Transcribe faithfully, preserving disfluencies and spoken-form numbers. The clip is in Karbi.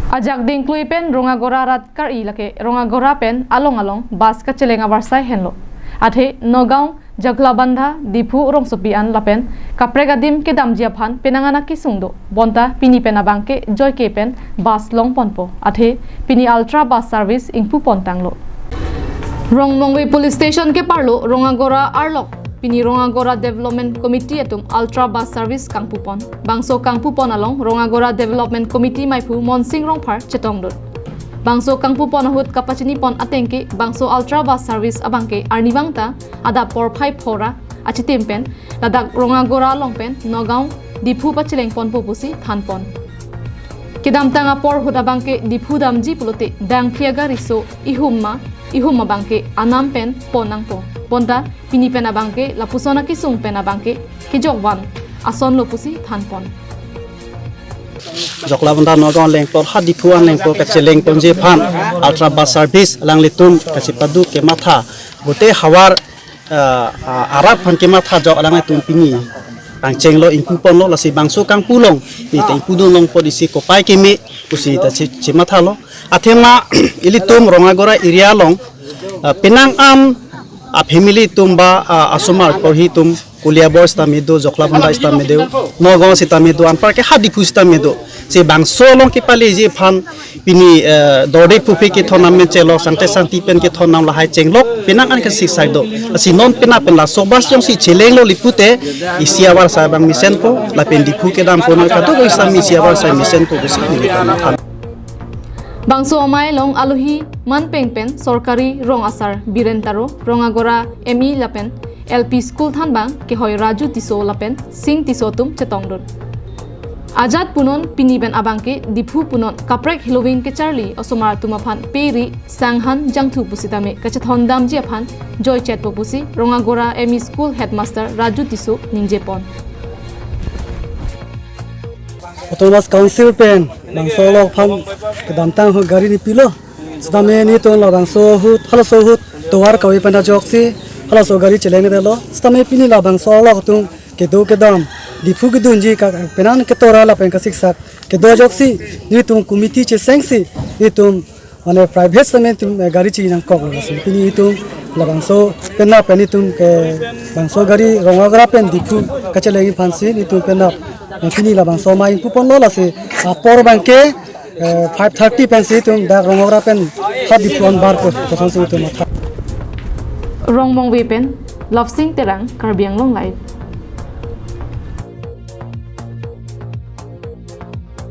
Ajak dingklui pen Rongagora rat kar-i lake Rongagora pen along along bus kacheleng avarsai henlo. Athe Nagaon, Jakhalabandha, Diphu rongsopi an lapen kaprek adim kedamji aphan penang an akesung do. Bonta pini pen abangke joike pen bus longponpo. Athe pini Ultra Bus Service ingpupontanglo. Rongmongve Police Station keparlo Rongagora arlok pini Rongagora Development Committee atum Ultra Bus Service kangpupon. Bangso kangpupon along Rongagora Development Committee maiphu Monsing Rongphar chetongdun. Bangso kangpupon ahut kapachinipon atengke bangso Ultra Bus Service abangke arnivang ta adap porphai phora achitim pen ladak Rongagora along pen Nagaon, Diphu pachelengponpo pusi thanpon. Kedamtang apor ahut abangke Diphu damji pulote dangphli agari so ihum ma ihum abangke anam pen pon nangpo. Bonta pini pen abangke lapuson akesung pen abangke kejokvan asonlo pusi thanpon. Jakhalabandha Nagaon lengpor ha Diphu an lengpor kachelengponji aphan Ultra Bus Service alanglitum kachepadu kematha, bote havar, ah, ah, arat aphan kematha jok alanglitum pini pangchenglo, ingpuponlo, lasi bangso kangpu along neta ingpudun longpo, isi kopai keme pusi ta che-, chemathalo. Athema ilitum Rongagora area along, ah, penang an a family atum ba, ah, asomar porhi atum Koliabor sitame do, Jakhalabandha sitame do, Nagaon sitame do, anparke ha Diphu sitame do. Si bangso along kepaleji aphan pini, eh, dorde pupe kethon nam pen chelok, sangte sangti pen kethon nam lahai chenglok penang an kesik sai do. Si non penang pen laso bus jongsi chelenglo li pute, isi avarsai abang mesenpo, lapen Diphu kedampo nang kado ko isam isi avarsai mesenpo pusi pini kami than. Bangso amei along alohi manpeng pen sorkari rong asar Biren Taro, Rongagora M E lapen L P School thanbang kehoi Raju Tisso lapen Sing Tisso atum chetongdun. Ajat punon pini pen abangke Diphu punon kaprek hiloving kecharli osomar atum aphan peri sanghan jangthu pusitame kachethondamji aphan joichetpo pusi Rongagora M E School Headmaster Raju Tisso ningjepon. Autonomous Council pen bangso along aphan kedamtang ahut gari nipilo. Sitame netum labangso ahut, halaso ahut tovar kave pen ajoksi halaso gari chelengdetlo. Sitame pini labangso along atum kedo kedam Diphu kedunji ka penang ketora lapen kasiksak kedo ajoksi netum committee chesengsi netum mane private sitame netum, eh, gari chinangkoklo. Lasi pini netum labangso penap pen netum ke bangso gari Rongagora pen Diphu kachelengji aphansi netum penap, eh, pini labangso amei ingpuponlo. Lasi apor abangke, eh, five thirty pensi netum dak Rongagora pen ha Diphu anbarpo, kosonsi netum matha. Rongmongve pen Love Sing Terang, Karbi Anglong Live.